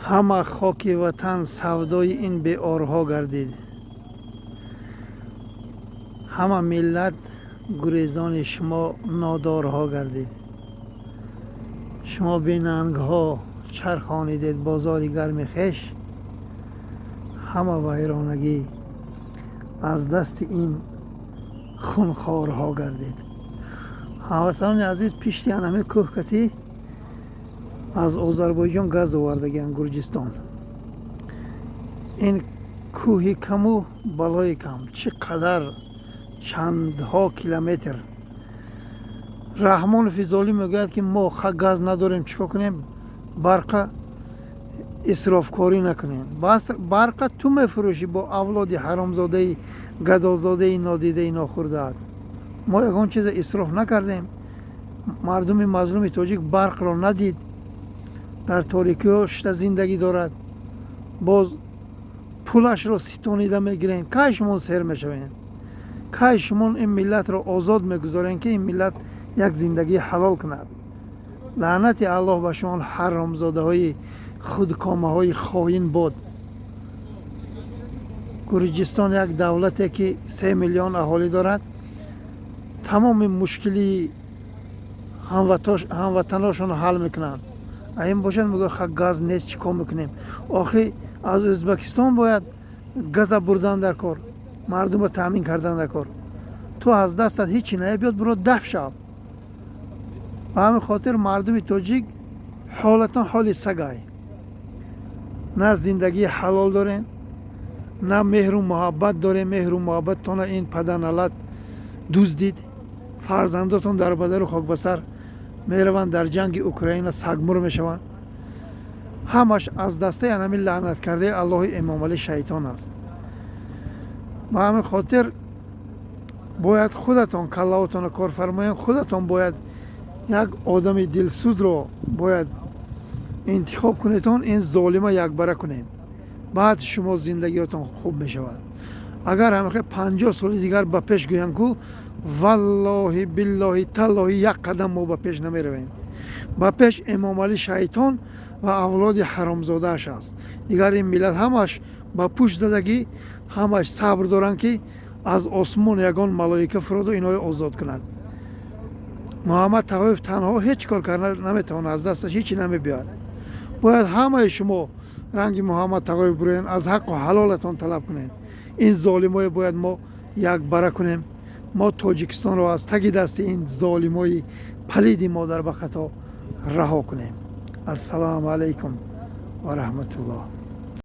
Ҳама хоки ватан савдои ин беорҳо гардид, ҳама миллат гурезони шумо нодорҳо гардид. Шумо бенангҳо чархонидед бозори гарми хеш, ҳама вайронагӣ аз дасти ин хунхорҳо гардид. Ҳамватанони азиз, пишти анами кӯҳ катӣ аз Озарбойҷон газ овардагиан Гурҷистон. Ин кӯҳи каму балои кам, чӣ қадар чандҳо километр. Раҳмонови золим мегӯяд, ки мо газ надорем, чӣ кор кунем, барқа исрофкорӣ накунем. Барқа ту мефурӯшӣ бо авлоди ҳаромзодаи гадозодаи нодидаи нохӯрдаат. Мо ягон чиза исроф накардем. Мардуми мазлуми тоҷик барқро надид, дар торикиҳо шита зиндагӣ дорад. Боз пулашро ситонида мегирем. Кай шумо сер мешавем? Кай шумо ин миллатро озод мегузорем, ки ин миллат як зиндагии ҳалол кунад? Лаънати Аллоҳ ба шумо, ҳаромзодаҳои худкомаҳои хоин бод. Гурҷистон як давлате, ки 3 миллион аҳолӣ дорад, тамоми мушкилии ҳамватаношонро ҳал мекунанд. А ин бошад, мегӯяд, ха, газ нест, чӣ кор мекунем? Охи, аз Ӯзбекистон бояд газа бурдан дар кор, мардумро таъмин кардан дар кор. Ту аз дастат ҳичи наебиёд, биро даф шав. Ба ҳамин хотир мардуми тоҷик ҳолатон ҳоли сагай. На зиндагии ҳалол дорем, на меҳру муҳаббат дорем. Меҳру муҳаббаттона ин паданалат дуздид. Фарзандотон дар бадару хокбасар мераванд, дар ҷанги Украина сагмур мешаванд. Ҳамаш аз дастаи анами лаънаткардаи Аллоҳи Эмомалӣ шайтон аст. Ба ҳамин хотир бояд худатон каллаотонро кор фармоед. Худатон бояд як одами дилсӯзро бояд интихоб кунедон, ин золима якбара кунем, баъд шумо зиндагиётон хуб мешавад. Агар ҳамихел 50 соли дигар ба пеш гӯянд ку, валлоҳи, биллоҳи, таллоҳи, як қадам мо ба пеш намеравем. Ба пеш Эмомалӣ шайтон ва авлоди ҳаромзодааш аст. Дигар ин миллат ҳамаш ба пушт задагӣ, ҳамаш сабр доранд, ки аз осмон ягон малоика фуроду инҳоро озод кунад. Муҳаммад Тағоев танҳо ҳеҷ кор карда наметавонад, аз дасташ ҳечи намебиёяд. Бояд ҳамаи шумо ранги Муҳаммад Тағоев бироянд, аз ҳаққу ҳалолатон талаб кунед. Ин золимое бояд мо якбара кунем. Мо Тоҷикистонро аз таги дасти ин золимои палиди модарбақато раҳо кунем. Ассалому алайкум ва раҳматуллоҳ.